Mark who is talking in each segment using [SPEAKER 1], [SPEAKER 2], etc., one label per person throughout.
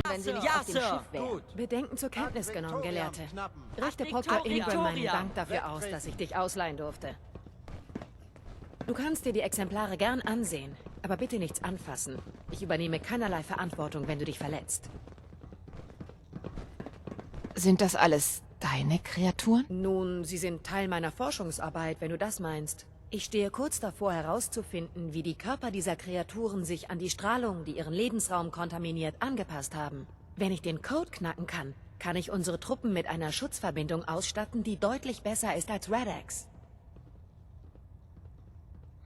[SPEAKER 1] Wenn sie
[SPEAKER 2] Sir.
[SPEAKER 1] nicht
[SPEAKER 2] Ja,
[SPEAKER 1] auf dem
[SPEAKER 2] Sir.
[SPEAKER 1] Schiff wären.
[SPEAKER 2] Gut.
[SPEAKER 3] Bedenken zur Kenntnis
[SPEAKER 2] Ad
[SPEAKER 3] genommen,
[SPEAKER 2] Victoriam,
[SPEAKER 3] Gelehrte.
[SPEAKER 2] Knappen.
[SPEAKER 3] Richte
[SPEAKER 2] Ad
[SPEAKER 3] Proctor Ingram meinen
[SPEAKER 2] Victoriam.
[SPEAKER 3] Dank dafür aus, dass ich dich ausleihen durfte. Du kannst dir die Exemplare gern ansehen, aber bitte nichts anfassen. Ich übernehme keinerlei Verantwortung, wenn du dich verletzt.
[SPEAKER 4] Sind das alles deine Kreaturen?
[SPEAKER 3] Nun, sie sind Teil meiner Forschungsarbeit, wenn du das meinst. Ich stehe kurz davor herauszufinden, wie die Körper dieser Kreaturen sich an die Strahlung, die ihren Lebensraum kontaminiert, angepasst haben. Wenn ich den Code knacken kann, kann ich unsere Truppen mit einer Schutzverbindung ausstatten, die deutlich besser ist als Rad-X.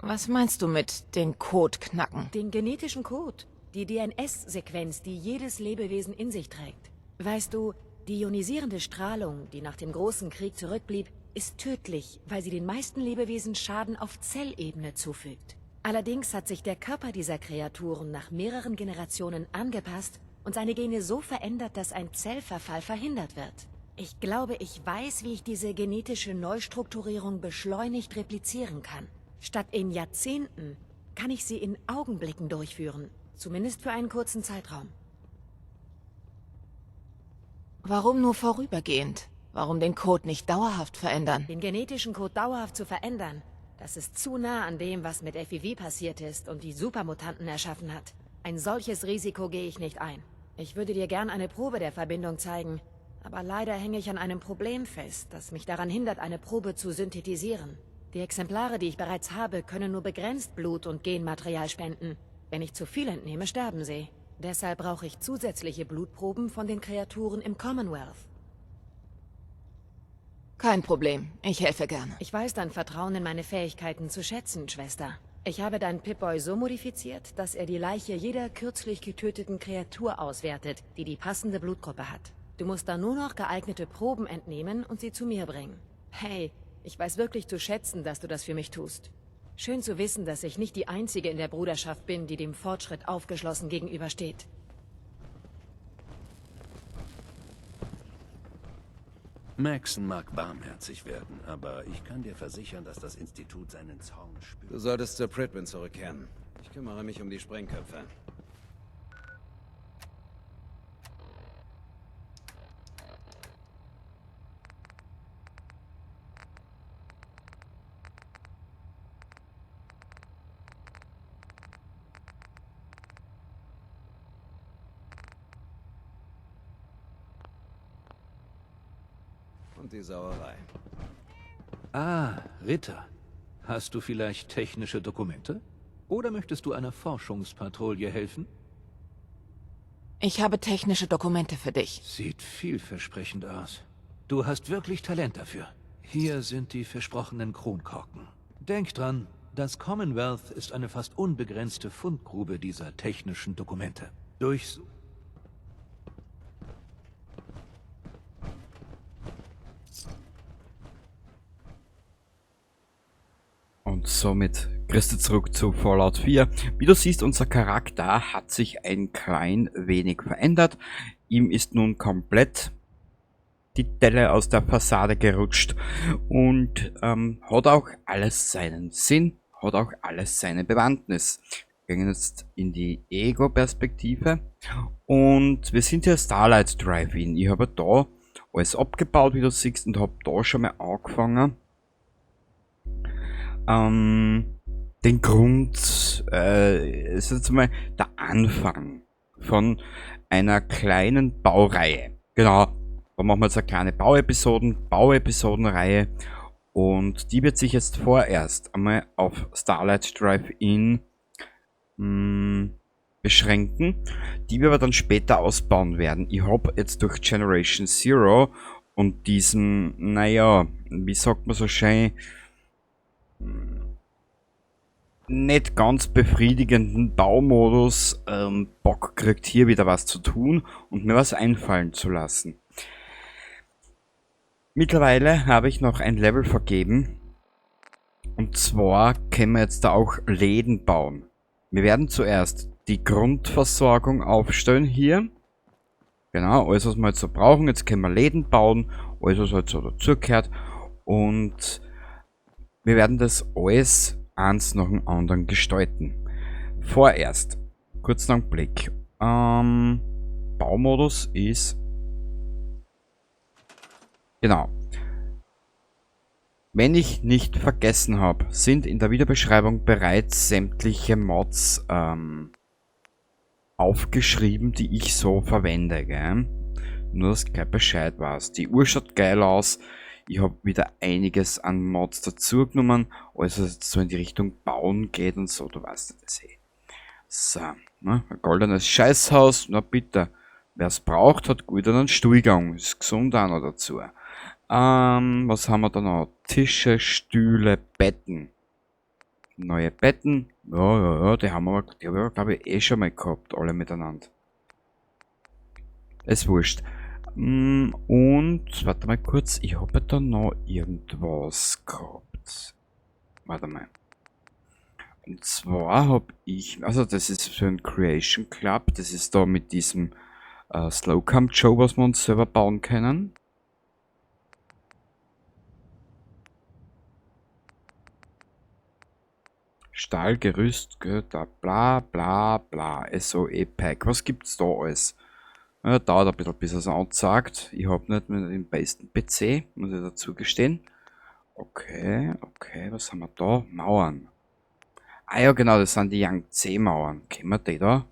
[SPEAKER 4] Was meinst du mit den Code knacken?
[SPEAKER 3] Den genetischen Code, die DNS-Sequenz, die jedes Lebewesen in sich trägt. Weißt du, die ionisierende Strahlung, die nach dem großen Krieg zurückblieb, ist tödlich, weil sie den meisten Lebewesen Schaden auf Zellebene zufügt. Allerdings hat sich der Körper dieser Kreaturen nach mehreren Generationen angepasst und seine Gene so verändert, dass ein Zellverfall verhindert wird. Ich glaube, ich weiß, wie ich diese genetische Neustrukturierung beschleunigt replizieren kann. Statt in Jahrzehnten kann ich sie in Augenblicken durchführen. Zumindest für einen kurzen Zeitraum.
[SPEAKER 4] Warum nur vorübergehend? Warum den Code nicht dauerhaft verändern?
[SPEAKER 3] Den genetischen Code dauerhaft zu verändern, das ist zu nah an dem, was mit FIV passiert ist und die Supermutanten erschaffen hat. Ein solches Risiko gehe ich nicht ein. Ich würde dir gern eine Probe der Verbindung zeigen, aber leider hänge ich an einem Problem fest, das mich daran hindert, eine Probe zu synthetisieren. Die Exemplare, die ich bereits habe, können nur begrenzt Blut- und Genmaterial spenden. Wenn ich zu viel entnehme, sterben sie. Deshalb brauche ich zusätzliche Blutproben von den Kreaturen im Commonwealth.
[SPEAKER 4] Kein Problem, ich helfe gerne.
[SPEAKER 3] Ich weiß dein Vertrauen in meine Fähigkeiten zu schätzen, Schwester. Ich habe deinen Pip-Boy so modifiziert, dass er die Leiche jeder kürzlich getöteten Kreatur auswertet, die die passende Blutgruppe hat. Du musst dann nur noch geeignete Proben entnehmen und sie zu mir bringen. Hey, ich weiß wirklich zu schätzen, dass du das für mich tust. Schön zu wissen, dass ich nicht die Einzige in der Bruderschaft bin, die dem Fortschritt aufgeschlossen gegenübersteht.
[SPEAKER 5] Maxon mag barmherzig werden, aber ich kann dir versichern, dass das Institut seinen Zorn spürt.
[SPEAKER 6] Du solltest zu Pridwin zurückkehren. Ich kümmere mich um die Sprengköpfe. Und die Sauerei.
[SPEAKER 7] Ah, Ritter. Hast du vielleicht technische Dokumente? Oder möchtest du einer Forschungspatrouille helfen?
[SPEAKER 4] Ich habe technische Dokumente für dich.
[SPEAKER 7] Sieht vielversprechend aus. Du hast wirklich Talent dafür. Hier sind die versprochenen Kronkorken. Denk dran, das Commonwealth ist eine fast unbegrenzte Fundgrube dieser technischen Dokumente. Durchs
[SPEAKER 8] Und somit Christi zurück zu Fallout 4. Wie du siehst, unser Charakter hat sich ein klein wenig verändert. Ihm ist nun komplett die Delle aus der Fassade gerutscht und hat auch alles seinen Sinn, hat auch alles seine Bewandtnis. Wir gehen jetzt in die Ego-Perspektive und wir sind hier Starlight Drive-In. Ich habe da alles abgebaut, wie du siehst, und hab da schon mal angefangen. Den Grund, ist jetzt mal der Anfang von einer kleinen Baureihe. Genau, da machen wir jetzt eine kleine Bauepisodenreihe und die wird sich jetzt vorerst einmal auf Starlight Drive-In beschränken, die wir aber dann später ausbauen werden. Ich hab jetzt durch Generation Zero und diesen, naja, wie sagt man so schön, nicht ganz befriedigenden Baumodus Bock kriegt, hier wieder was zu tun und mir was einfallen zu lassen. Mittlerweile habe ich noch ein Level vergeben. Und zwar können wir jetzt da auch Läden bauen. Wir werden zuerst die Grundversorgung aufstellen hier. Genau, alles was wir jetzt so brauchen. Jetzt können wir Läden bauen, alles was halt so dazugehört. Und wir werden das alles eins nach dem anderen gestalten. Vorerst Kurzen Augenblick. Baumodus ist... Genau. Wenn ich nicht vergessen habe, sind in der Videobeschreibung bereits sämtliche Mods aufgeschrieben, die ich so verwende, gell? Nur, dass du gleich Bescheid weißt. Die Uhr schaut geil aus. Ich hab wieder einiges an Mods dazu genommen. Alles, was jetzt so in die Richtung Bauen geht und so, du weißt das eh. So, ne? Ein goldenes Scheißhaus, na bitte. Wer's braucht, hat gut einen Stuhlgang. Ist gesund auch noch dazu. Was haben wir da noch? Tische, Stühle, Betten. Neue Betten. Ja, ja, ja, die haben wir, die hab ich aber, glaub ich, eh schon mal gehabt, alle miteinander. Ist wurscht. Und, warte mal kurz, ich hab ja da noch irgendwas gehabt. Warte mal. Und zwar hab ich, also das ist für ein Creation Club, das ist da mit diesem Slocum Joe, was wir uns selber bauen können. Stahlgerüst, gell, da bla bla bla, SOE Pack, was gibt's da alles? Ja, dauert ein bisschen, bis er's anzeigt. Ich hab nicht mit dem besten PC, muss ich dazu gestehen. Okay, okay, was haben wir da? Mauern. Ah ja, genau, das sind die Yangtze-Mauern. Können wir die da?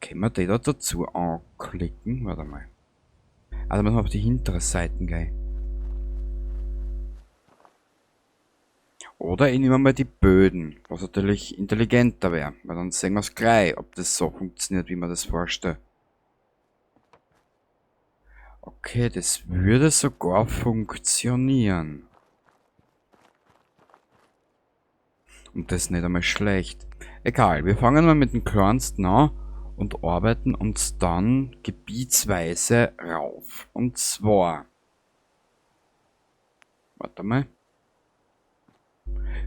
[SPEAKER 8] Können wir die da dazu anklicken? Warte mal. Also müssen wir auf die hintere Seite gleich. Oder ich nehme mal die Böden, was natürlich intelligenter wäre, weil dann sehen wir's gleich, ob das so funktioniert, wie man das vorstellt. Okay, das würde sogar funktionieren. Und das ist nicht einmal schlecht. Egal, wir fangen mal mit dem kleinsten an und arbeiten uns dann gebietsweise rauf. Und zwar... Warte mal.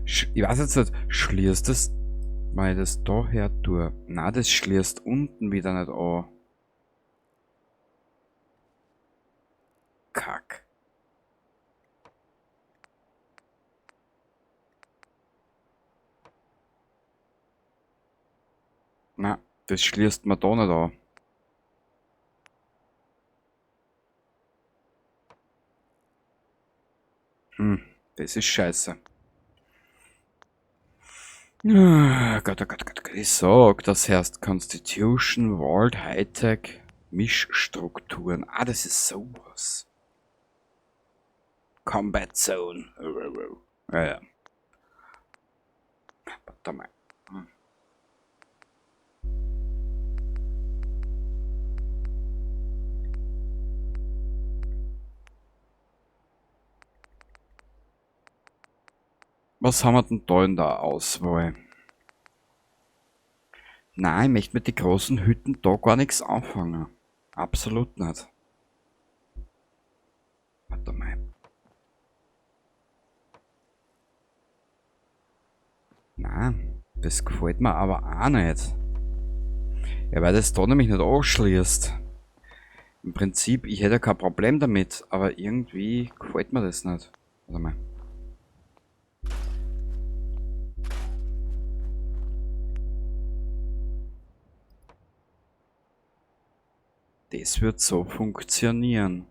[SPEAKER 8] Ich weiß jetzt nicht, schließt das, wenn ich das da her tue? Nein, das schließt unten wieder nicht an. Kack. Na, das schließt man da nicht an. Das ist scheiße. Ah, Gott, oh Gott, oh Gott, oh Gott. Ich sag, das heißt Constitution, Vault, Hightech, Mischstrukturen. Ah, das ist sowas. Combat Zone. Ja, ja. Warte mal. Was haben wir denn da in der Auswahl? Nein, ich möchte mit den großen Hütten da gar nichts anfangen. Absolut nicht. Warte mal. Nein, das gefällt mir aber auch nicht. Ja, weil das da nämlich nicht anschließt. Im Prinzip, ich hätte ja kein Problem damit, aber irgendwie gefällt mir das nicht. Warte mal. Das wird so funktionieren.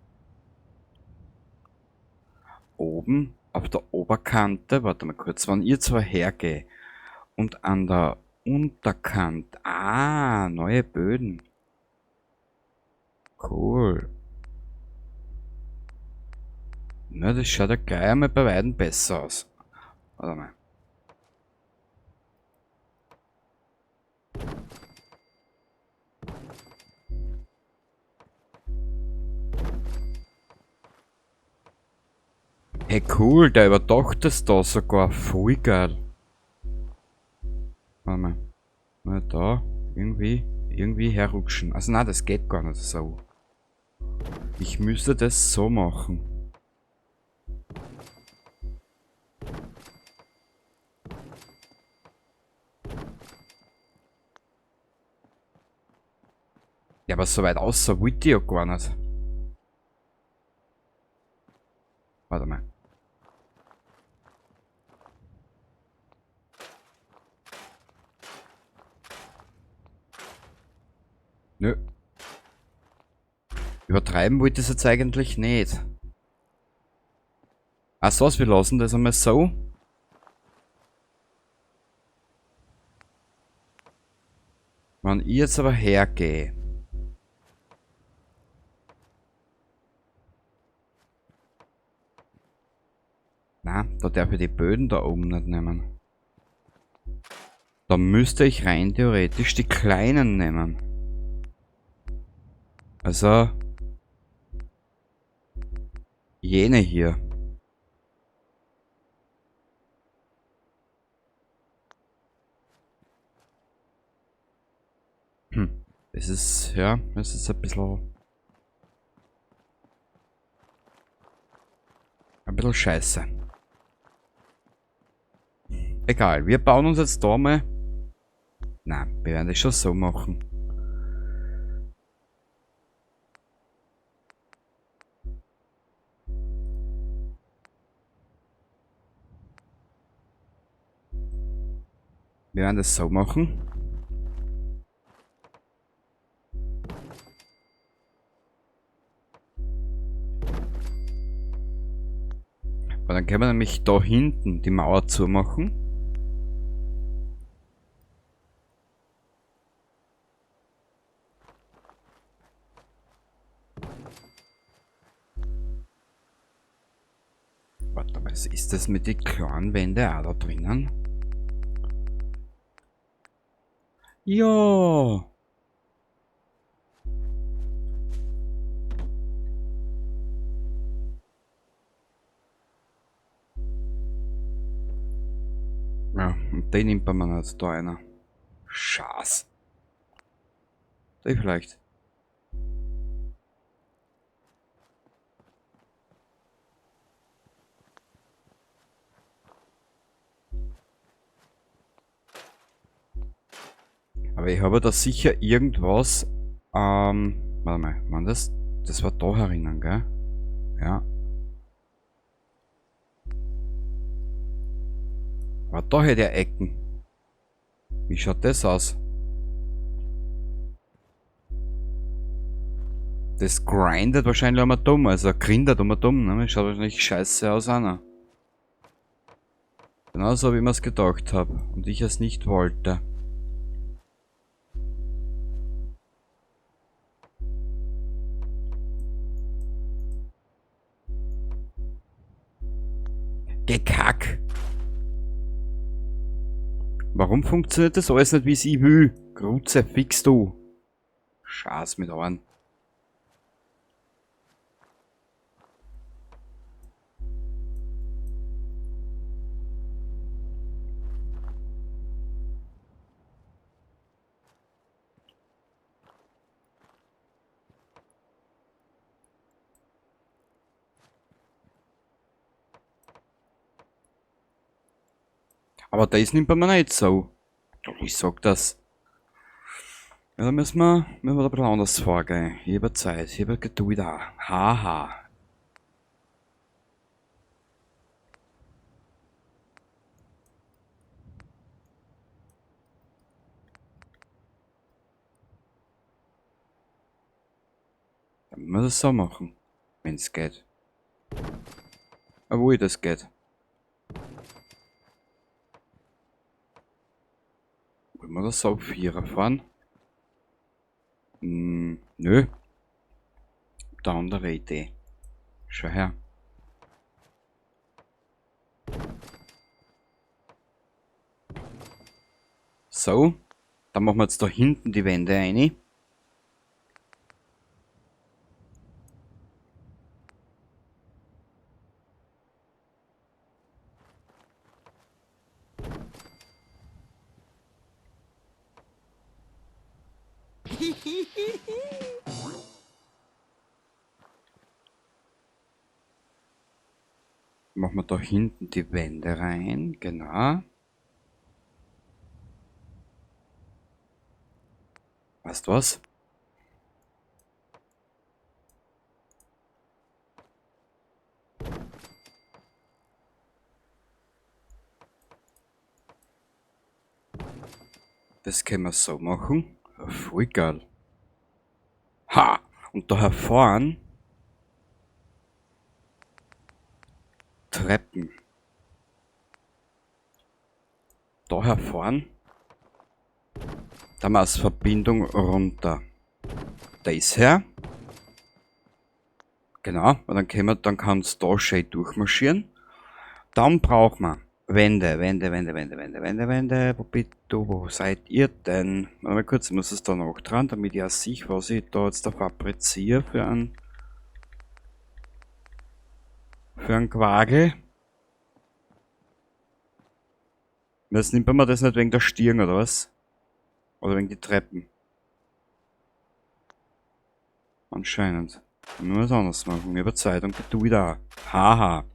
[SPEAKER 8] Oben auf der Oberkante, warte mal kurz, wenn ihr zwar hergeht und an der Unterkante, ah, neue Böden. Cool. Na, das schaut ja gleich einmal bei weitem besser aus. Warte mal. Hey cool, der überdacht das da sogar. Voll geil. Warte mal. Mal da irgendwie herrutschen. Also nein, das geht gar nicht so. Ich müsste das so machen. Ja, aber so weit außer wollte ich ja gar nicht. Warte mal. Nö. Übertreiben wollte ich es jetzt eigentlich nicht. Ach so, wir lassen das einmal so. Wenn ich jetzt aber hergehe. Na, da darf ich die Böden da oben nicht nehmen. Da müsste ich rein theoretisch die kleinen nehmen. Also jene hier. Das ist, ja, das ist ein bisschen scheiße. Egal, wir bauen uns jetzt da mal. Na, wir werden das schon so machen. Wir werden das so machen. Weil dann können wir nämlich da hinten die Mauer zumachen. Warte mal, ist das mit den kleinen Wänden auch da drinnen? Ja! Ja, und den nimmt man jetzt da einer. Schaß. Den vielleicht. Aber ich habe da sicher irgendwas. Warte mal, man, das war da herinnen, gell? Ja. Aber da hätte er Ecken. Wie schaut das aus? Das grindet wahrscheinlich immer dumm, also grindet immer dumm, ne? Schaut wahrscheinlich scheiße aus, auch noch. Genauso wie ich mir's gedacht hab und ich es nicht wollte. Gekack! Warum funktioniert das alles nicht, wie es ich will? Kruzifix, du! Scheiß mit Ohren. Aber das nimmt man nicht so. Ich sag das. Ja, da müssen wir da ein bisschen anders vorgehen. Ich hab Zeit, ich hab Geduld auch. Haha. Dann müssen wir das so machen, wenn's geht. Obwohl das geht. Wollen wir das auf Vierer fahren? Nö. Da andere Idee. Schau her. So. Dann machen wir jetzt da hinten die Wände rein. Machen wir da hinten die Wände rein, genau. Weißt du was? Das können wir so machen. Voll geil. Ha! Und da hervorn Treppen. Da hervorn da mal als Verbindung runter. Da ist her. Genau, und dann können wir, dann kann's da schön durchmarschieren. Dann brauchen wir Wände, Wände, Wände, Wände, Wände, Wände, Wände. Wo bist du? Wo seid ihr denn? Warte mal kurz, ich muss es da noch dran, damit ich auch sehe, was ich da jetzt da fabriziere für einen Quagel. Jetzt nimmt man das nicht wegen der Stirn, oder was? Oder wegen die Treppen. Anscheinend. Nur was anderes machen. Über Zeit und du wieder. Haha.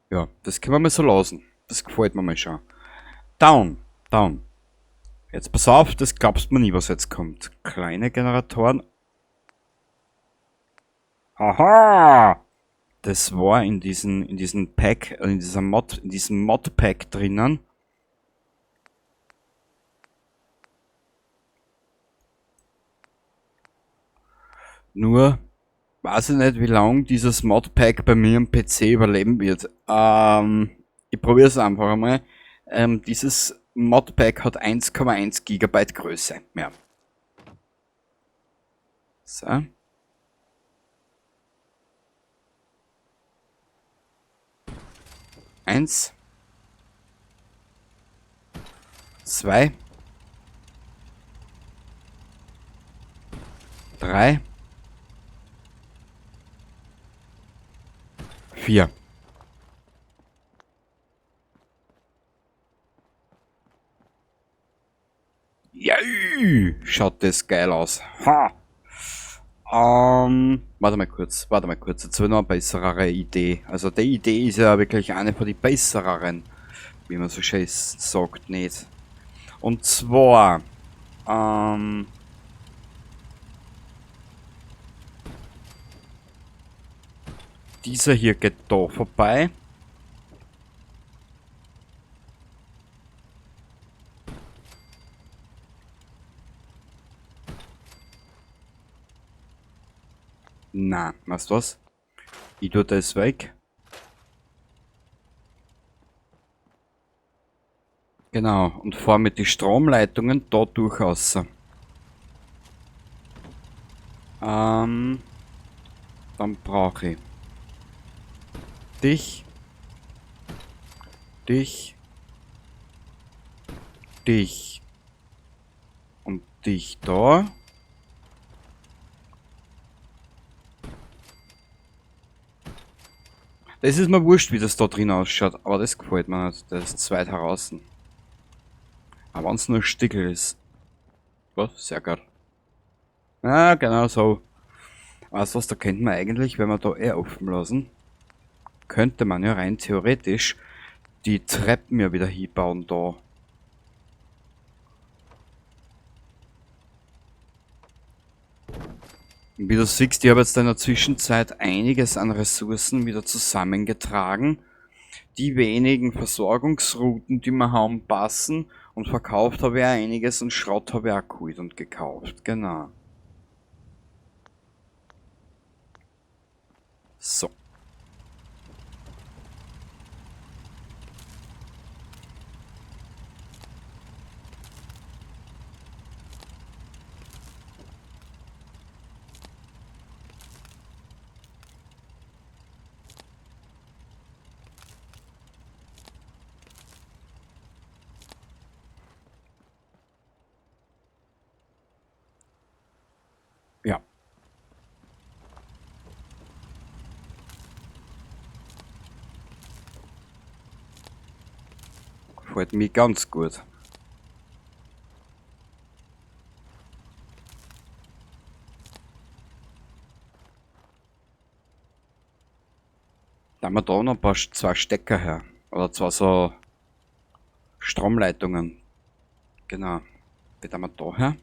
[SPEAKER 8] Ja, das können wir mal so lassen. Das gefällt mir mal schon. Down, down. Jetzt pass auf, das glaubst mir nie, was jetzt kommt. Kleine Generatoren. Aha! Das war in diesen, in diesem Pack, in dieser Mod, in diesem Mod-Pack drinnen. Nur weiß ich nicht, wie lange dieses Modpack bei mir am PC überleben wird. Ich probiere es einfach einmal. Dieses Modpack hat 1,1 Gigabyte Größe. Ja. So. 1. 2. 3. 4. Ja, schaut das geil aus. Ha! Warte mal kurz, warte mal kurz. Jetzt habe ich noch eine bessere Idee. Also die Idee ist ja wirklich eine von den besseren, wie man so schön sagt, nicht. Und zwar, dieser hier geht da vorbei. Na, weißt du was? Ich tue das weg. Genau, und fahr mit den Stromleitungen da durchaus. Dann brauche ich dich, dich, dich und dich da. Das ist mir wurscht, wie das da drin ausschaut, aber das gefällt mir nicht. Das ist zu weit heraus. Aber wenn's nur ein Stickel ist. Was? Sehr geil. Ja, genau so. Weißt du was, da könnte man eigentlich, wenn wir da eh offen lassen, könnte man ja rein theoretisch die Treppen ja wieder hinbauen da. Und wie du siehst, ich habe jetzt in der Zwischenzeit einiges an Ressourcen wieder zusammengetragen. Die wenigen Versorgungsrouten, die wir haben, passen. Und verkauft habe ich auch einiges und Schrott habe ich auch geholt und gekauft. Genau. So. Ja. Gefällt mir ganz gut. Da haben wir da noch ein paar, zwei Stecker her. Oder zwei so Stromleitungen. Genau. Die haben wir da her.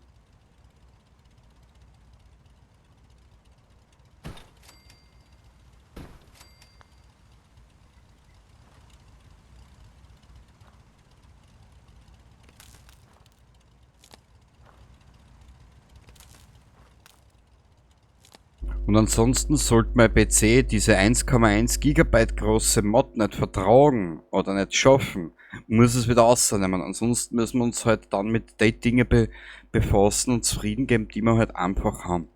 [SPEAKER 8] Und ansonsten sollte mein PC diese 1,1 Gigabyte große Mod nicht vertragen oder nicht schaffen, muss es wieder rausnehmen. Ansonsten müssen wir uns halt dann mit den Dingen befassen und zufrieden geben, die wir halt einfach haben.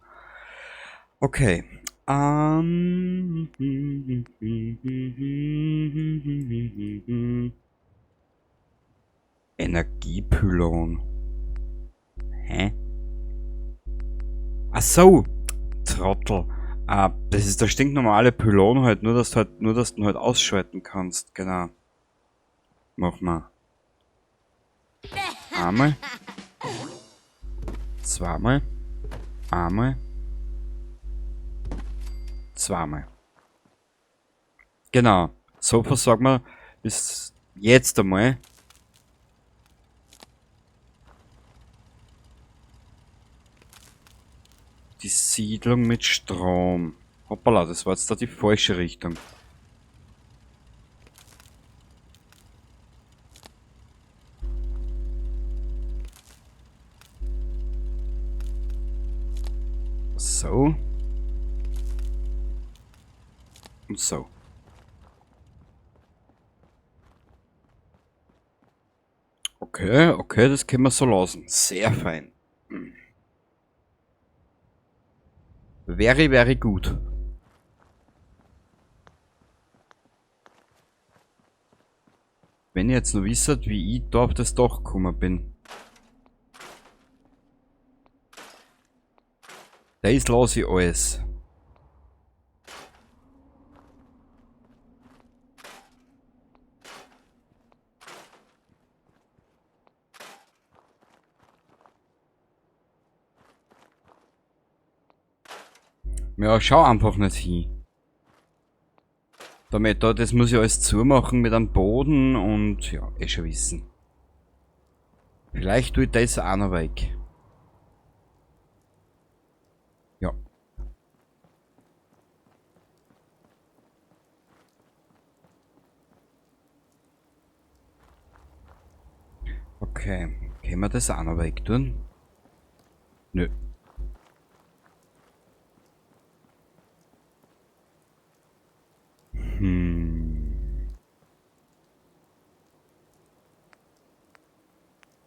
[SPEAKER 8] Okay. Energiepylon. Hä? Ach so, Trottel. Ah, das ist der stinknormale Pylon halt, nur dass du ihn halt ausschalten kannst. Genau. Mach mal. Einmal. Zweimal. Einmal. Zweimal. Genau. So versorgen wir bis jetzt einmal. Die Siedlung mit Strom. Hoppala, das war jetzt da die falsche Richtung. So. Und so. Okay, okay, das können wir so lassen. Sehr fein. Very, very gut. Wenn ihr jetzt noch wisst, wie ich da auf das Dach gekommen bin. Das lasse ich alles. Ja, schau einfach nicht hin. Damit da, das muss ich alles zumachen mit einem Boden und ja, eh schon wissen. Vielleicht tue ich das auch noch weg. Ja. Okay, können wir das auch noch weg tun? Nö.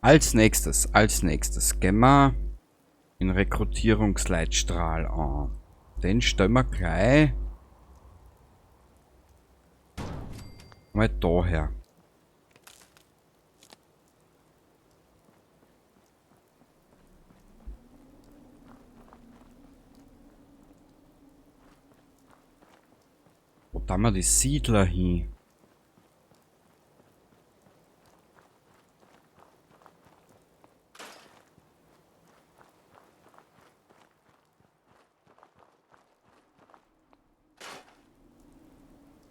[SPEAKER 8] Als nächstes gehen wir den Rekrutierungsleitstrahl an. Den stellen wir gleich mal daher. Wo tun wir die Siedler hin?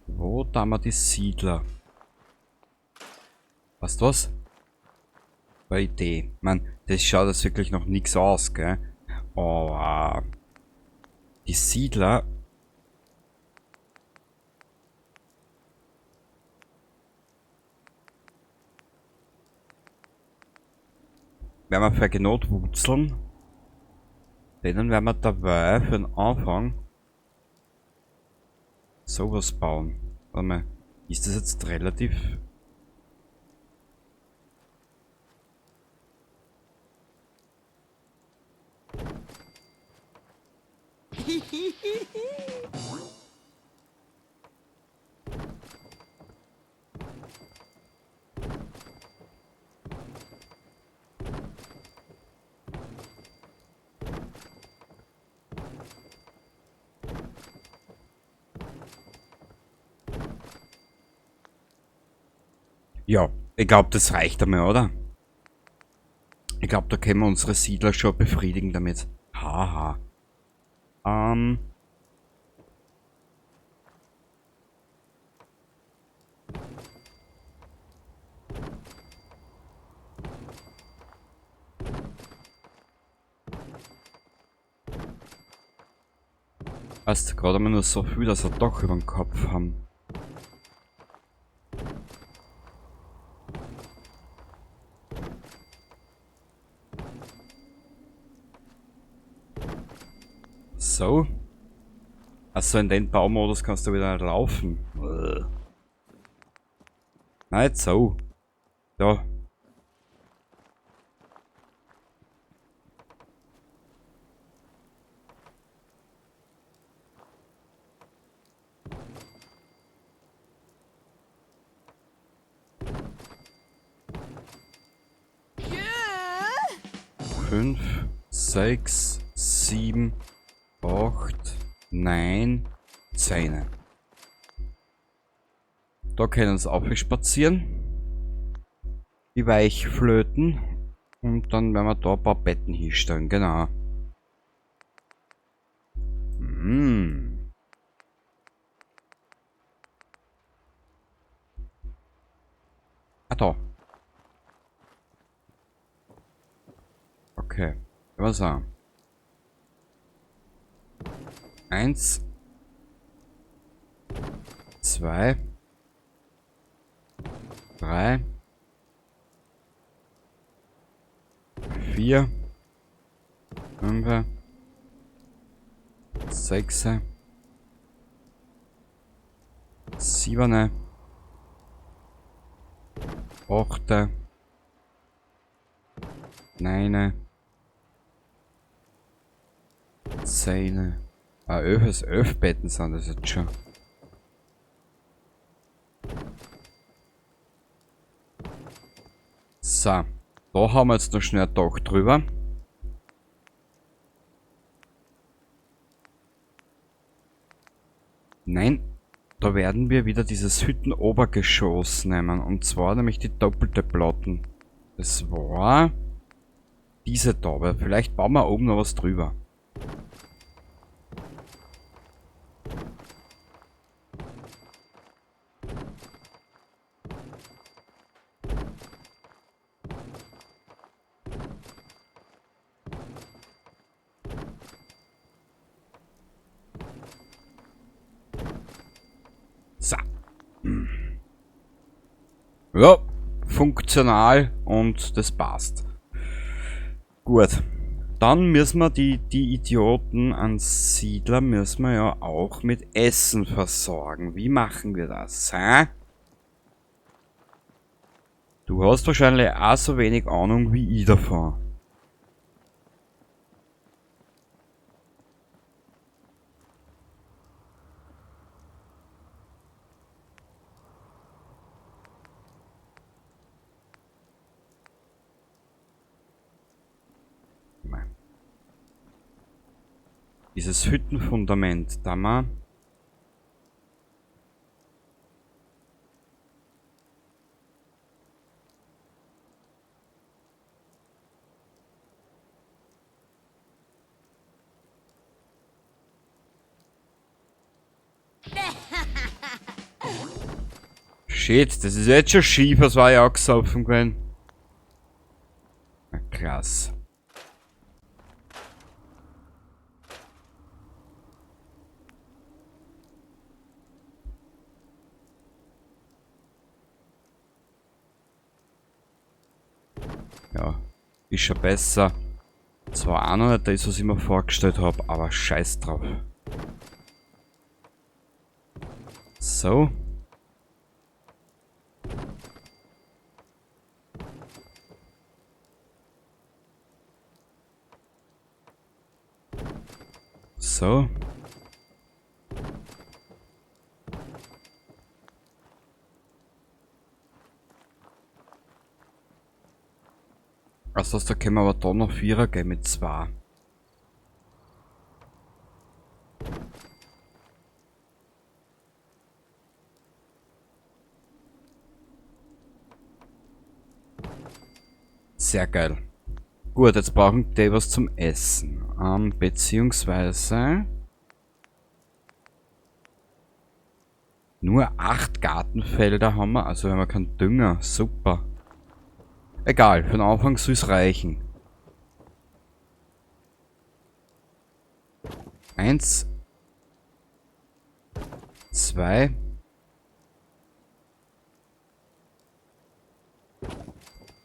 [SPEAKER 8] Wo tun wir die Siedler? Weißt du was? Bei Idee. Ich mein, das schaut jetzt wirklich noch nix aus, gell? Aber die Siedler werden wir für Genotwurzeln. Denen werden wir dabei für den Anfang sowas bauen. Warte mal, ist das jetzt relativ... Ja, ich glaub, das reicht einmal, oder? Ich glaub, da können wir unsere Siedler schon befriedigen damit. Haha. Passt gerade einmal nur so viel, dass wir doch über den Kopf haben. So. Achso, in den Baumodus kannst du wieder nicht laufen. Na, jetzt so. Da. 5, 6, 7, 8, 9, 10. Da können sie auch spazieren. Die Weichflöten. Und dann werden wir da ein paar Betten hinstellen, genau. Hm. Ah, da. Okay, was haben? 1, 2, 3, 4, 5, 6, 7, 8, 9, 10. Ah, 11 Betten sind das jetzt schon. So, da haben wir jetzt noch schnell ein Dach drüber. Nein, da werden wir wieder dieses Hüttenobergeschoss nehmen. Und zwar nämlich die doppelte Platten. Das war diese da, aber vielleicht bauen wir oben noch was drüber. So. Ja, funktional und das passt. Gut. Dann müssen wir die Idioten an Siedler müssen wir ja auch mit Essen versorgen. Wie machen wir das, hä? Du hast wahrscheinlich auch so wenig Ahnung wie ich davon. Dieses Hüttenfundament, da mal. Shit, das ist jetzt schon schief, das war ja auch gesoffen gewesen. Na krass. Ja, ist schon besser. Zwar auch noch nicht das, was ich mir vorgestellt habe, aber scheiß drauf. So. So. Also da können wir aber da noch 4er gehen mit 2. Sehr geil. Gut, jetzt brauchen die was zum Essen. Beziehungsweise nur 8 Gartenfelder haben wir, also wir haben keinen Dünger. Super. Egal, für den Anfang soll's reichen. 1, 2,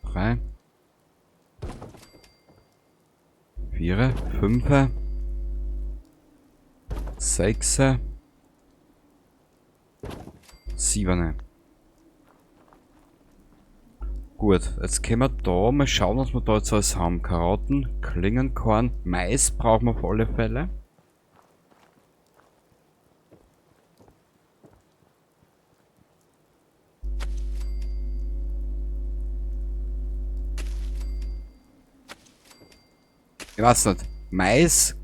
[SPEAKER 8] 3, 4, 5, 6, 6, 7. Gut, jetzt können wir da mal schauen, was wir da jetzt alles haben. Karotten, Klingenkorn, Mais brauchen wir auf alle Fälle. Ich weiß nicht. Mais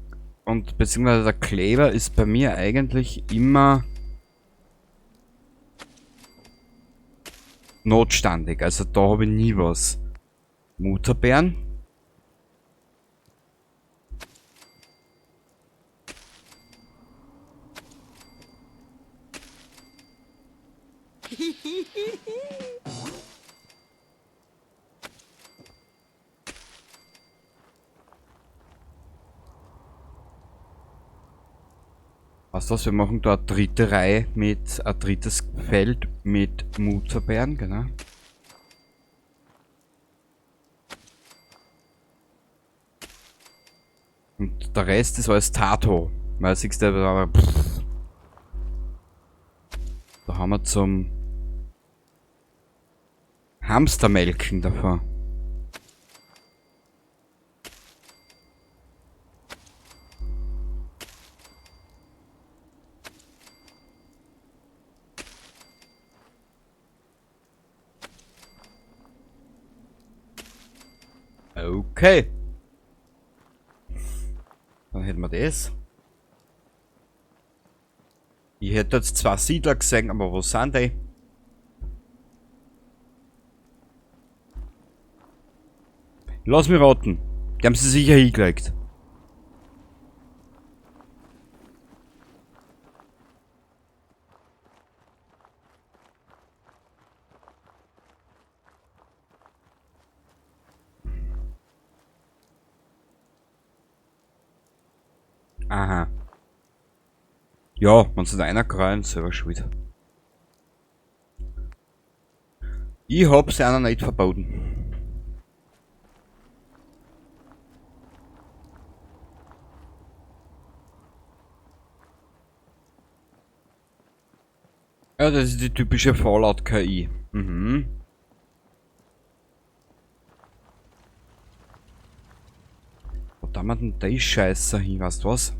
[SPEAKER 8] und beziehungsweise der Kleber ist bei mir eigentlich immer notstandig. Also da habe ich nie was. Mutterbeeren. Was das? Wir machen da eine dritte Reihe mit, ein drittes Feld mit Mutterbeeren, genau. Und der Rest ist alles Tato. Weil siehst du, aber pff. Da haben wir zum Hamstermelken davor. Okay. Dann hätten wir das. Ich hätte jetzt 2 Siedler gesehen, aber wo sind die? Lass mich raten. Die haben sie sicher hingelegt. Aha. Ja, wenn sie da einer kreien, selber schuld. Ich hab's einer nicht verboten. Ja, das ist die typische Fallout-KI. Mhm. Wo da man denn die Scheiße hin, weißt du was?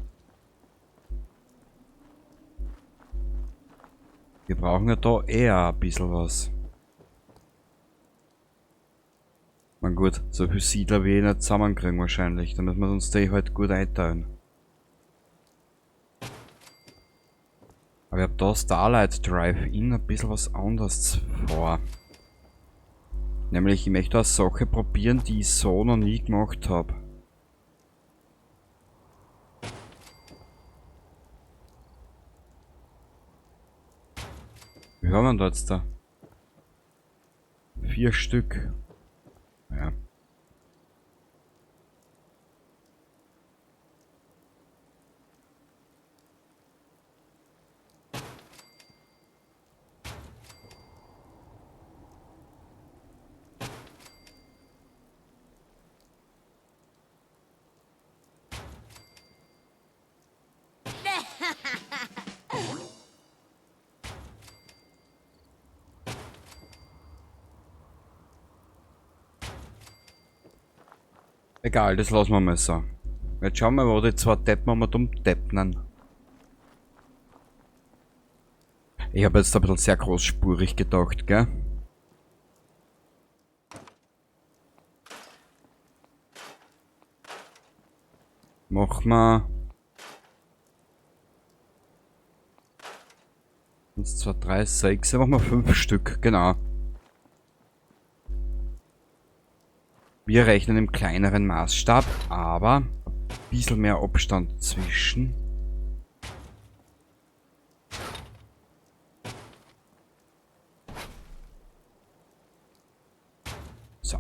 [SPEAKER 8] Wir brauchen ja da eher ein bisschen was. Na gut, so viel Siedler wir eh nicht zusammenkriegen wahrscheinlich. Da müssen wir uns die halt gut einteilen. Aber ich hab da Starlight Drive-In ein bisschen was anderes vor. Nämlich, ich möchte eine Sache probieren, die ich so noch nie gemacht hab. Wie haben wir denn da jetzt da? 4 Stück. Ja. Egal, das lassen wir mal so. Jetzt schauen wir mal, wo die 2 Deppen mal dumm deppnen. Ich hab jetzt ein bisschen sehr großspurig gedacht, gell? Mach mal. 1, 2, 3, 6. Machen wir 5 Stück, genau. Wir rechnen im kleineren Maßstab, aber ein bisschen mehr Abstand zwischen. So.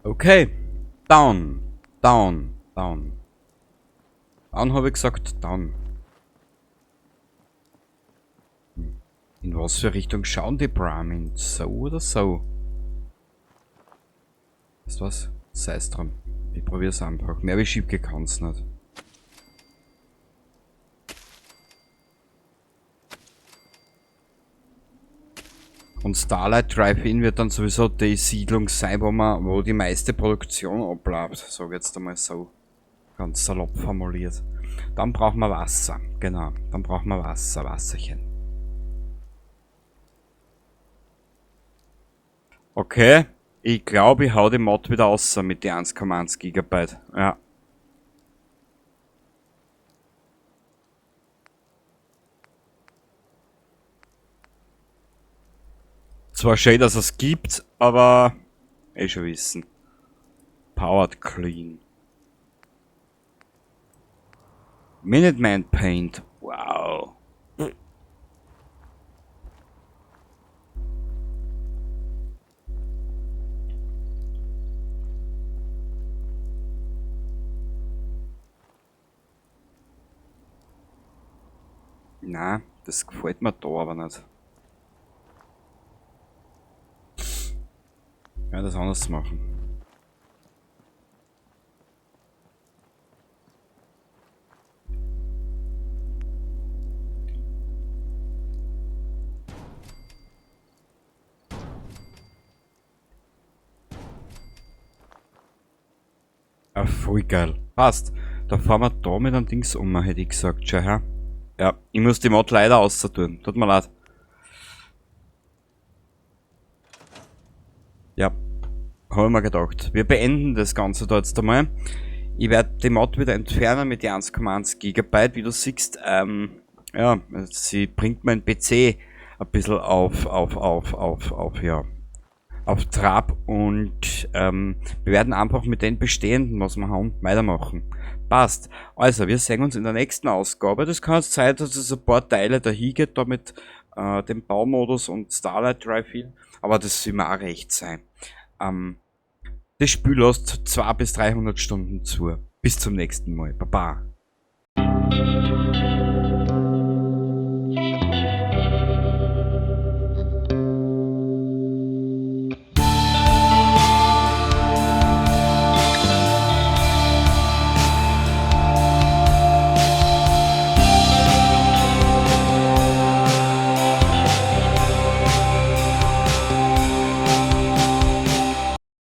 [SPEAKER 8] Okay. Down. Down. Down. Down habe ich gesagt. Down. In was für Richtung schauen die Brahmin? So oder so? Weißt du was? Sei's drum. Ich probier's einfach. Mehr wie schief kann's nicht. Und Starlight Drive-In wird dann sowieso die Siedlung sein, wo die meiste Produktion abläuft. Sag ich jetzt einmal so. Ganz salopp formuliert. Dann brauchen wir Wasser. Genau. Dann brauchen wir Wasser. Wasserchen. Okay. Ich glaube, ich hau die Mod wieder raus mit die 1,1 Gigabyte. Ja. Zwar schön, dass es gibt, aber eh schon wissen. Powered Clean. Minuteman Paint. Wow. Na, das gefällt mir da aber nicht. Ja, das anders machen. Ah, voll geil. Passt. Da fahren wir da mit einem Dings um, hätte ich gesagt. Schau her. Ja, ich muss die Mod leider außer tun. Tut mir leid. Ja, hab ich mir gedacht. Wir beenden das Ganze da jetzt einmal. Ich werde die Mod wieder entfernen mit die 1,1 Gigabyte. Wie du siehst, ja, sie bringt mein PC ein bisschen auf Trab und wir werden einfach mit den bestehenden, was wir haben, weitermachen. Passt. Also, wir sehen uns in der nächsten Ausgabe. Das kann jetzt sein, dass es ein paar Teile dahin geht, da mit dem Baumodus und Starlight Drive-In, aber das soll mir auch recht sein. Das Spiel lässt 200 bis 300 Stunden zu. Bis zum nächsten Mal. Baba.